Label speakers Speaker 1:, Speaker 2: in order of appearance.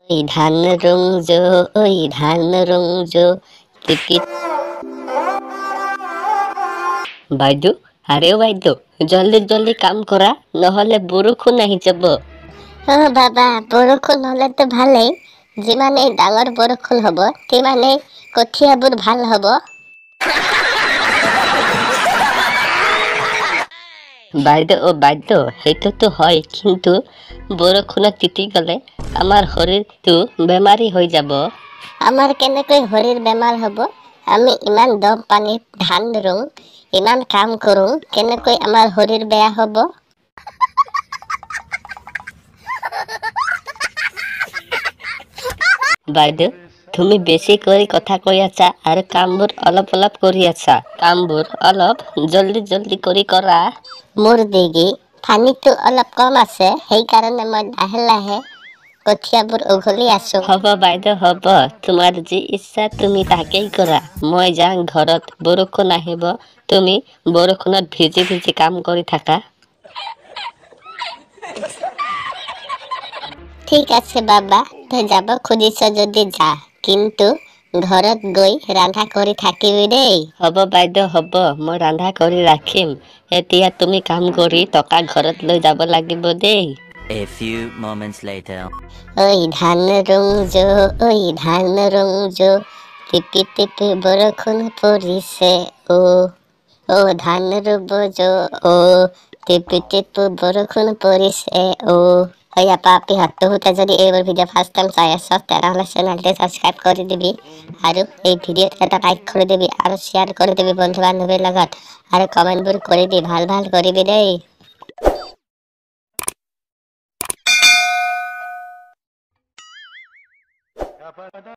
Speaker 1: ঐ ধান ৰুং জ, ঐ ধান ৰুং জ, টিপি।
Speaker 2: বাইদেউ, আৰে বাইদেউ, জলদি জলদি কাম কৰা, নহ'লে বৰষুণ আহি যাব।
Speaker 1: অ বাবা, বৰষুণ হ'লেতো ভালেই। যিমানেই ডাঙৰ বৰষুণ হ'ব, তিমানেই কঠীয়াবোৰ ভাল হ'ব।
Speaker 2: বাইদেউ, অ বাইদেউ, সেইটোতো হয়, কিন্তু বৰষুণত তিতি গ'লে আমাৰ শৰীৰটো বেমাৰী হৈ যাব।
Speaker 1: আমাৰ কেনেকৈ শৰীৰ বেমাৰ হ'ব? আমি ইমান দ পানীত ধান ৰুওঁ, ইমান কাম কৰোঁ, কেনেকৈ আমাৰ শৰীৰ বেয়া হ'ব?
Speaker 2: বাইদেউ, তুমি বেছি কৰি কথা কৈ আছা আৰু কামবোৰ অলপ অলপ কৰি আছা। কামবোৰ অলপ জলদি জলদি কৰি কৰা।
Speaker 1: মোৰ দিগি, পানীটো অলপ কম আছে, সেইকাৰণে মই লাহে লাহে কঠীয়াবোৰ উঘলি আছো।
Speaker 2: হ'ব বাইদেউ, হ'ব, তোমাৰ যি ইচ্ছা তুমি তাকেই কৰা। মই যাওঁ ঘৰত, বৰষুণ আহিব, তুমি বৰষুণত ভিজি ভিজি কাম কৰি থাকা।
Speaker 1: ঠিক আছে বাবা, তই যাব খুজিছ যদি যা, কিন্তু ঘৰত গৈ ৰন্ধা কৰি থাকিবি দেই।
Speaker 2: হ'ব বাইদেউ, হ'ব, মই ৰন্ধা কৰি ৰাখিম। এতিয়া তুমি কাম কৰি টকা ঘৰত লৈ যাব লাগিব দেই।
Speaker 3: A few moments later.
Speaker 1: ঐ ধান ৰুং জ, ঐ ধান ৰুং জ, টিপি টিপি বৰষুণ পৰিছে, অ অ ধান ৰুব জ, অ টিপি টিপি বৰষুণ পৰিছে, অ। ঐ আপা আপি, তহঁতে যদি এইবোৰ ভিডিঅ' ফাৰ্ষ্ট টাইম চাই আছ, তেনেহ'লে চেনেলটো ছাবস্ক্ৰাইব কৰি দিবি আৰু এই ভিডিঅ'ত এটা লাইক কৰি দিবি আৰু শ্বেয়াৰ কৰি দিবি বন্ধু বান্ধৱীৰ লগত, আৰু কমেণ্টবোৰ কৰিবি, ভাল ভাল কৰিবি দেই।